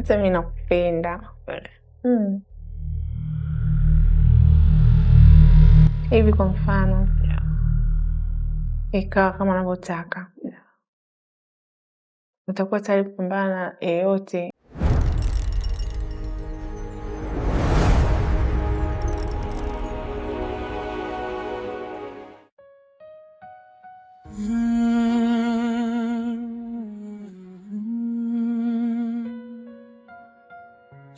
Hata mimi nakupenda. Mm. Hivi kwa mfano ikawa kama unavyotaka, utakuwa tayari kupambana na yeyote?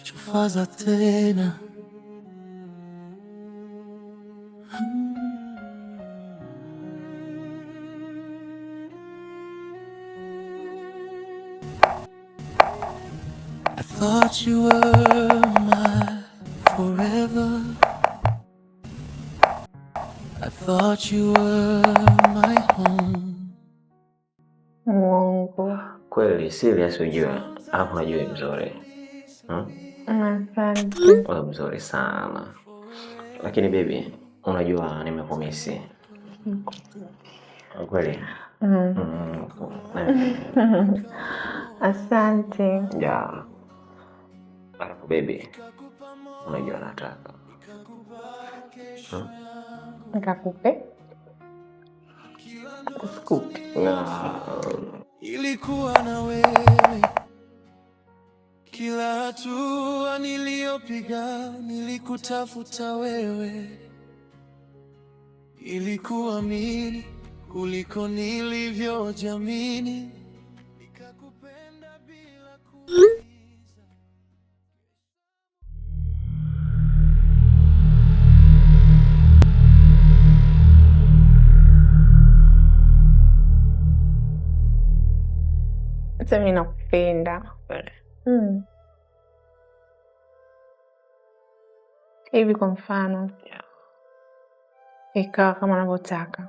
Chufaza tena. I thought you were my forever. I thought you were my home. Mwongo. Kweli serious ujue. Alafu unajua mzuri. Asante. Wewe mzuri sana. Lakini baby, unajua nimekumisi. Kweli. Mm. Asante. Yeah. Alafu baby, unajua nataka. Nikakupe? Usikupe. Ilikuwa na wewe kila hatua niliyopiga, nilikutafuta wewe. Ilikuamini kuliko nilivyojamini, nikakupenda bila kuuliza. Hata mimi nakupenda. Mm. Hivi kwa mfano ikawa kama unavyotaka,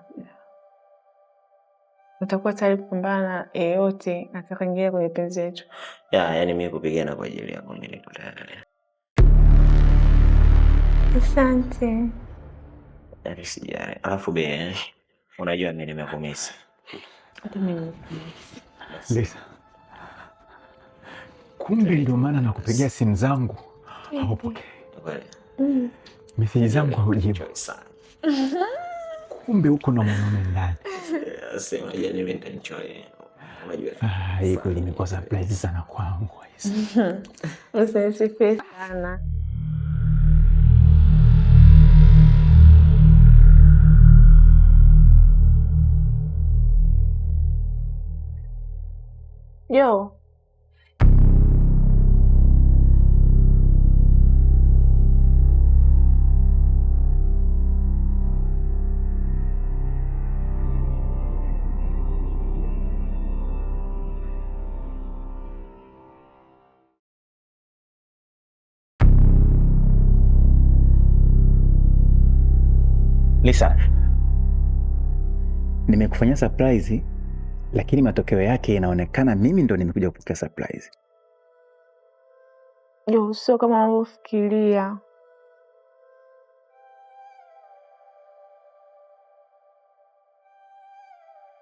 utakuwa tayari kupambana na yeyote atakaingia kwenye penzi letu? Yeah, yani mimi kupigana kwa ajili yako mimi niko tayari. Asante. Yaani sijali. Alafu be, unajua mimi nimekumisi. Hata mimi nimekumisi. Lisa, kumbe ndio maana nakupigia simu zangu haupokei, meseji zangu haujibu. Kumbe uko na mwanaume ndani. Ah, hii kweli imekuwa surprise sana kwangu. Usinisifie sana. Yo. Lisa, nimekufanyia surprise lakini matokeo yake inaonekana mimi ndo nimekuja kupokea surprise. Yo, sio kama unavyofikiria.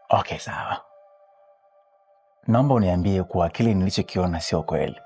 Okay, sawa. Naomba uniambie kuwa kile nilichokiona sio kweli.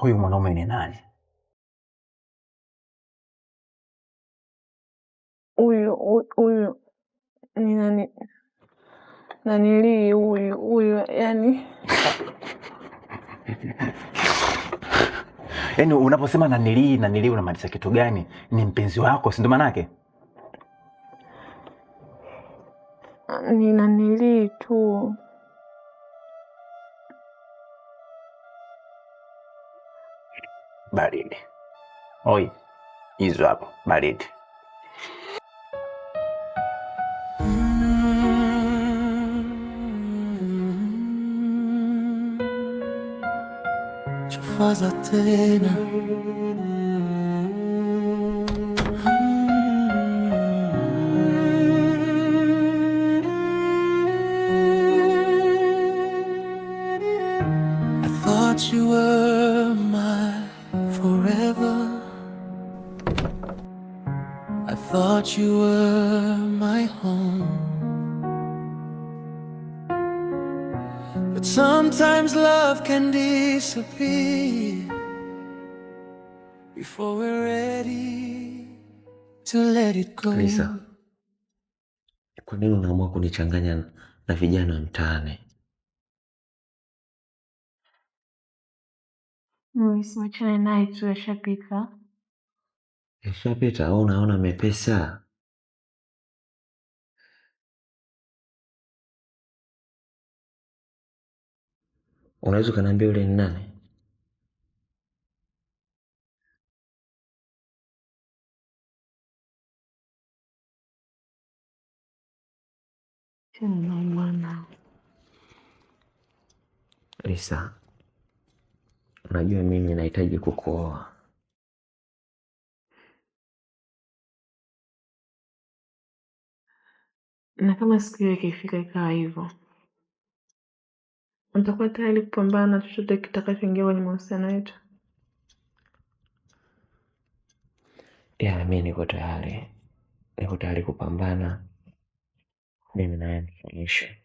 Huyu mwanaume ni nani? Huyu ni nani? Nanilii huyu yani. Yaani unaposema nanilii nanilii unamaanisha kitu gani? Ni mpenzi wako, si ndo maanake? Ni nanilii tu. Baridi. Oi, hizo hapo baridi. Sitofaza tena. I thought you were my forever. I thought you were my home. But sometimes love can disappear before we're ready to let it go. Lisa, kwa nini unaamua kunichanganya na vijana wa mtaani? Wachane naye tu, yashapita. Yashapita au unaona mepesa? Unaweza ukaniambia yule ni nani? Achana naye bwana. Lisa, unajua mimi nahitaji kukuoa. Na kama siku hiyo ikifika ikawa hivyo, utakuwa tayari kupambana na chochote kitakachoingia kwenye mahusiano yetu? Ya, mi niko tayari, niko tayari kupambana mimi na wewe tuishi.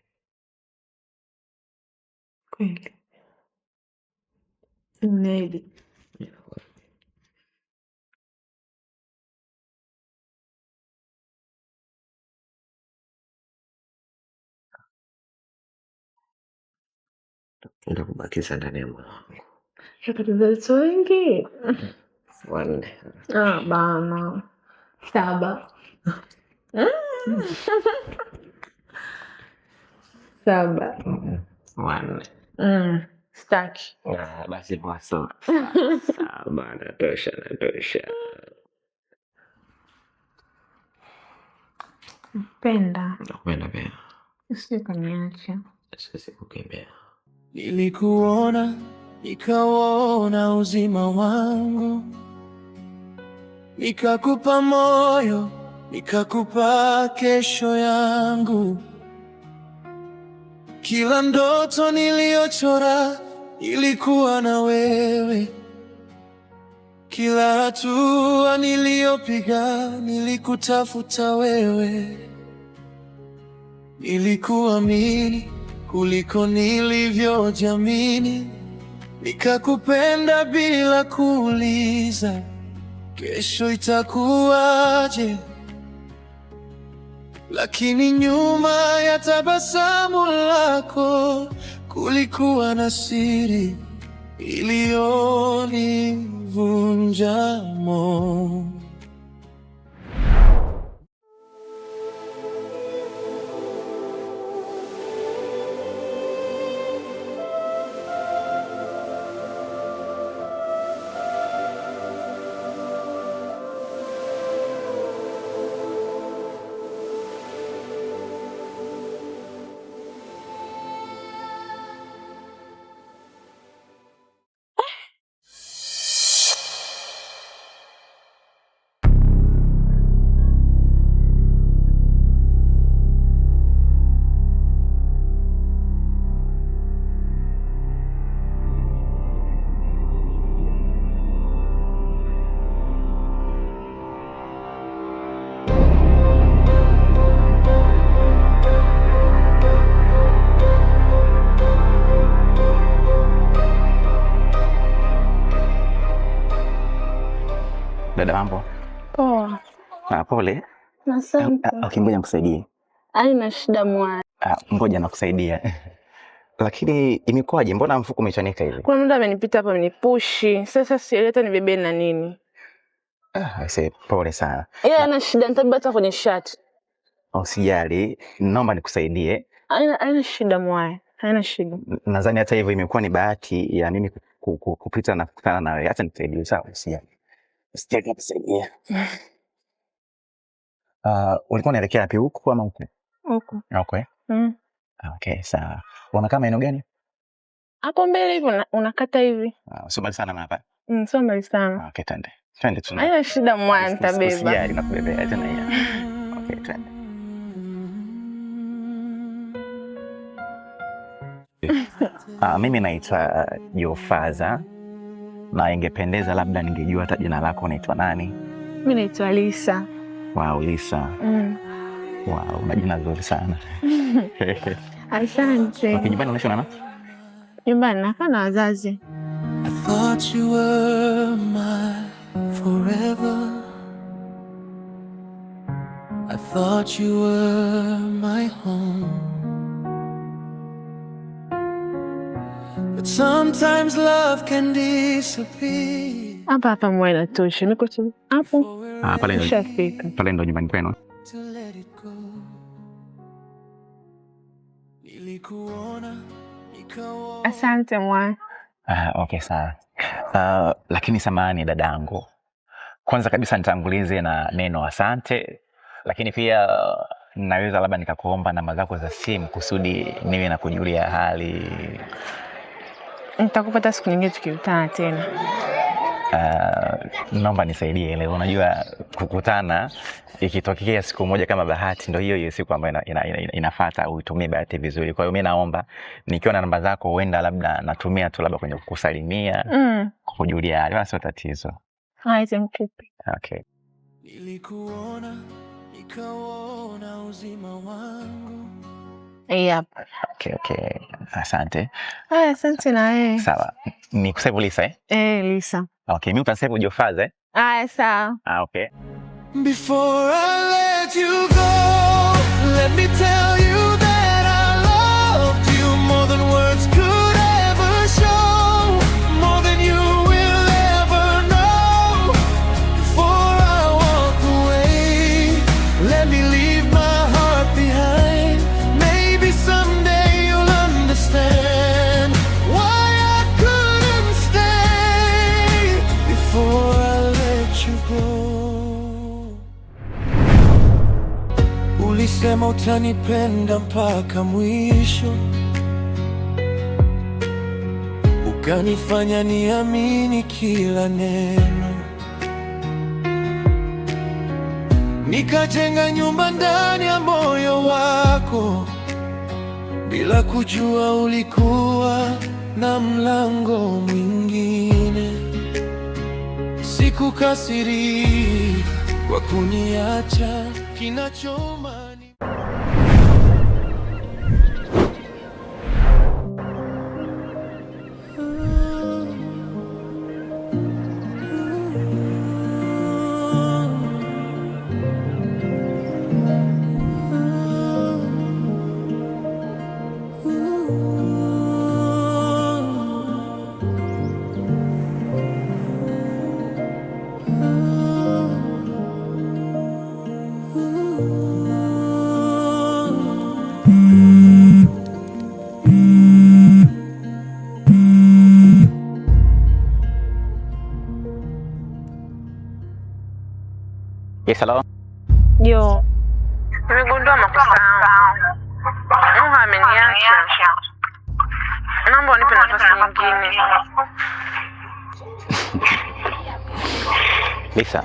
Kweli niahidi? Nitakubakiza ndani ya moyo wangu. Shakatiza watoto wengi 4. Ah, bana, 7. 7. 4. Sitaki. Ah, basi poa, sawa. 7 natosha, natosha. Penda. Nakupenda pia. Usije kuniacha. Siwezi kukimbia. Nilikuona nikaona uzima wangu, nikakupa moyo, nikakupa kesho yangu. Kila ndoto niliyochora ilikuwa na wewe, kila hatua niliyopiga nilikutafuta wewe. Nilikuamini kuliko nilivyojiamini, nikakupenda bila kuuliza kesho itakuwaje. Lakini nyuma ya tabasamu lako kulikuwa na siri iliyonivunja moyo. Dada, mambo? Poa. Ah, pole. Asante. Okay, ngoja nikusaidie. Haina shida mwana. Ngoja nakusaidia. Lakini imekuwaje? Mbona mfuko umechanika hivi? Kuna mtu amenipita hapa amenipushi. Sasa sielewi hata nibebe na nini. Ah, I pole sana. Ila haina shida, nitabeba hata kwenye shati. Usijali, naomba nikusaidie. Haina shida mwaya. Haina shida. Nadhani hata hivyo imekuwa ni bahati ya mimi kupita na kukutana na wewe. Hata nikusaidie, sawa? Usijali. Usijali, nakusaidia. Ulikuwa unaelekea wapi, huku ama huku? Huku. Okay. Mm. Okay, sawa. Unakaa maeneo gani? Hapo mbele hivi unakata hivi. Ah, sio mbali sana na hapa. Sio mbali sana. Ah, okay, twende. Twende tu. Haina shida mwana, nitabeba. Usijali, nakubebea tena hiyo. Okay, twende. Ah, mimi naitwa Jofaza na ingependeza labda ningejua hata jina lako unaitwa nani? Mimi naitwa Lisa. Wow, Lisa. Wow, una jina zuri sana. Asante. Okay, nyumbani unaishi na nani? Nyumbani nakaa na wazazi. I thought you were my forever. I thought you were my home. But sometimes love can disappear. Hapa hapa mwa inatosha. Niko tu hapo. Ah, pale ndo Ushafika. pale ndo nyumbani kwenu. To let it go. Nilikuona, nikaona. Asante mwa. Ah, okay sawa. Lakini samahani dadangu. Kwanza kabisa nitangulize na neno asante, lakini pia naweza labda nikakuomba namba zako za simu kusudi niwe na kujulia hali. Nitakupata siku nyingine tukikutana tena. Naomba nisaidie leo. Unajua kukutana ikitokea siku moja kama bahati, ndio hiyo hiyo siku ambayo inafuata uitumie bahati vizuri. Kwa hiyo mimi naomba nikiwa na namba zako, huenda labda natumia tu labda kwenye kukusalimia, kukujulia hali, wala sio tatizo. Haya, nikupe. Okay. Nilikuona, nikaona uzima wangu. Yep. Okay. Asante. Haya, asante na wewe. Sawa. Nikusave Lisa eh? Eh, Lisa. Okay, mimi utasave Jofaza eh? Haya, sawa. Ah, okay. Before I let you go, let me tell you that I loved you more than words could ever show, more than you will ever know. Before I walk away, let me leave my heart behind. Maybe someday you'll understand why I couldn't stay before I let you go. Ulisema utanipenda mpaka mwisho, ukanifanya niamini kila neno, nikajenga nyumba ndani ya moyo wako, bila kujua ulikuwa na mlango mwingine. Sikukasiri kwa kuniacha, kinachoma ni Yes, hello. Jo. Nimegundua makosa yangu. Nuha ameniacha. Naomba unipe nafasi nyingine. Lisa,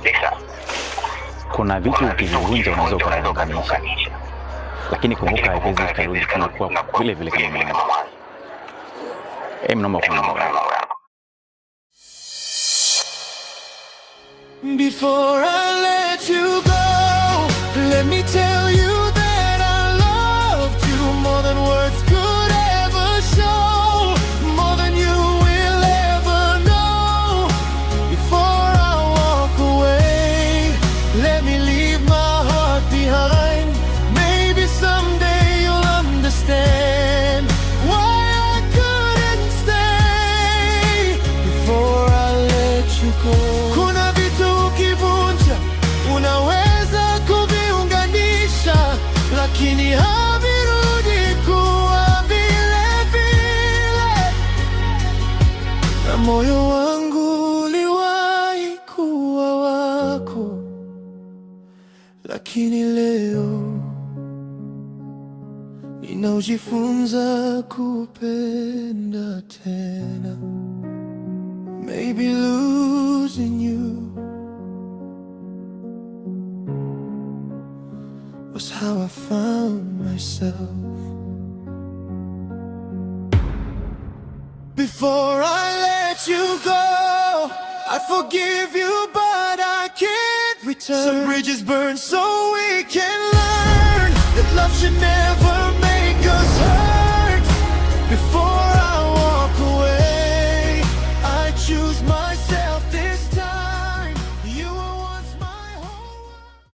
kuna vitu ukivivunja unaweza ukaviunganisha, lakini kumbuka haiwezi vikarudi tena kuwa vile vile kama mwanzo. Naomba kuona moyo. Before I let you go, let me tell you that I loved you more than words could ever show, more than you will ever know. Before I walk away, let me leave my heart behind. Maybe someday you'll understand why I couldn't stay before I let you go. Kuna vitu ukivunja unaweza kuviunganisha, Naujifunza kupenda tena. Maybe losing you was how I found myself. Before I let you go, I forgive you, but I can't return. Some bridges burn so we can learn that love should never